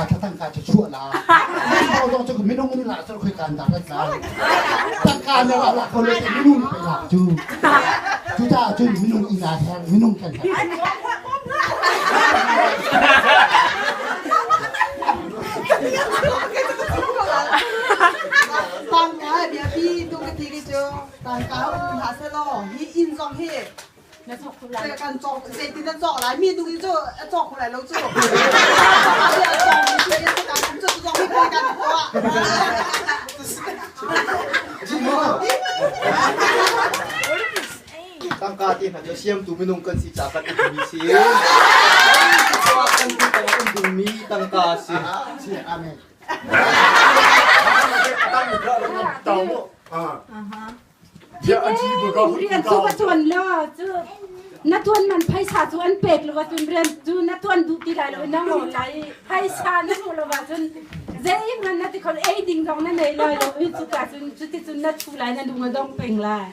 Tangka cu chuah la. Minung zong cu minung nih lah cu khoi kan dah rat lai. Tangka na ra la kho le minung nih pei lak cu. Cucaah cun minung inn ah her minung kan her. Tangka biapi tu ka ti ki cu tangka um hlah selaw hi inn zong hi Na cawk ko lai. Kan cawk zeitin na cawk lai mi tu hi cu a cawk ko lai lo cu. A cawk mi cu cu kan cu zong hi poi kan tuah. Tangka ti hna cu siamtu minung kan si ca kan i mi si. Kan ti tang um dingmi tangka si. Si amen. Rian cu va tuan law cu na tuan man phaisa cu an pek lo ahcun rian cu na tuan duh ti lai lo na ngol lai i phaisa na hmuh lo ahcun zeihmanh na ti kho ei ding zong na nei lai lo i cuka cun cuticun na thu lai na lung a dong peng lai.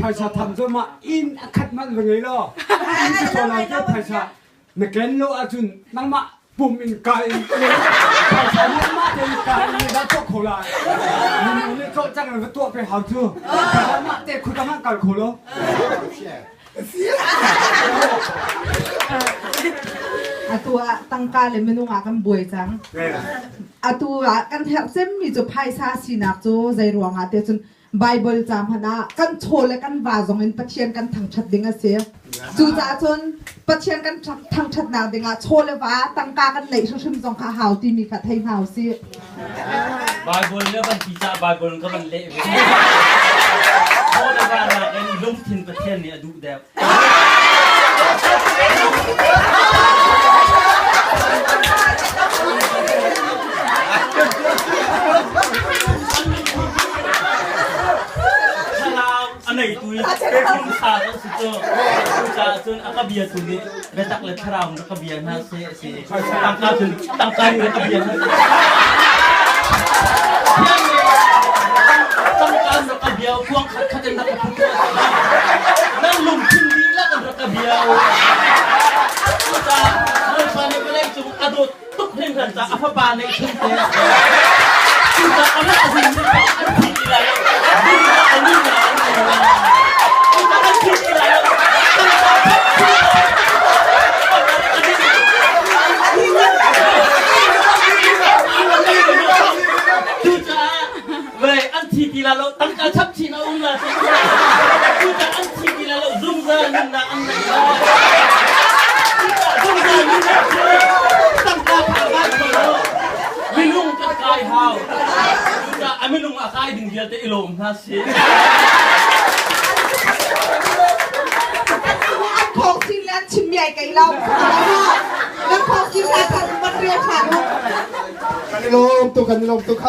Phaisa tham cu mah inn a khat manh va ngei law inn cu chaw lai te phaisa na ken lo ahcun nangmah pum in kai in phaisa nangmah tein kai in dah tuah kho lai minung nih cawlcang in va tuah pe hau cu nangmah te khuta hmanh kal kho lo. Atu ah tangka le minung ah kan buai cang. Atu ah kan herh cemmi cu phaisa sinak cu zei ruangah te cun Baibal ca hmanh ah kan chaw le kan va zong in Pathian kan thangṭhat ding a si. Cucaah cun Pathian kan thangṭhatnak dingah chaw le va tangka kan neih hrimhrim zong kha a hau timi kha thei hna usih. Baibal le van ti caah Baibal ka van leh ve. Chaw le va nakin lungthin Pathian nih a duh deuh. Thlarau a neitu i pumsa kan si cu. Cucaah cun a ka bia tu nih biatak le thlarau in ka bia hna seh a si. Tangka cun tangka in ka bia hna seh. Thiang nih tangka in rak ka bia kuang khat khat in rak ka phut Nan lungthin dihlak in rak ka bia u. Cucaah Bawipa nih vawleicung a dawt tuk hringhran caah a fapa neihchun te a si. Cucaah amah a zummi paoh an thi ti lai lo. Nunnak a nunnak an ngei lai. Cucaah an thi ti lai lo. Tangka Cucaah vawlei an thi ti lai lo. Tangka chap chin a um la. Cucaah an thi ti lai lo. Zungzal nunnak an ngei lai. Cucaah zungzal nunnak cu tangka phak kai kho lo. Minung kan kai hau. Cucaah a minung a kai ding vialte i lawm hna sih. An thawng sin le an chimmi ai kei lo. Nan thawng sin hna kha man rial ṭhan u. Kan i lawm tuk, kan i lawm tuk.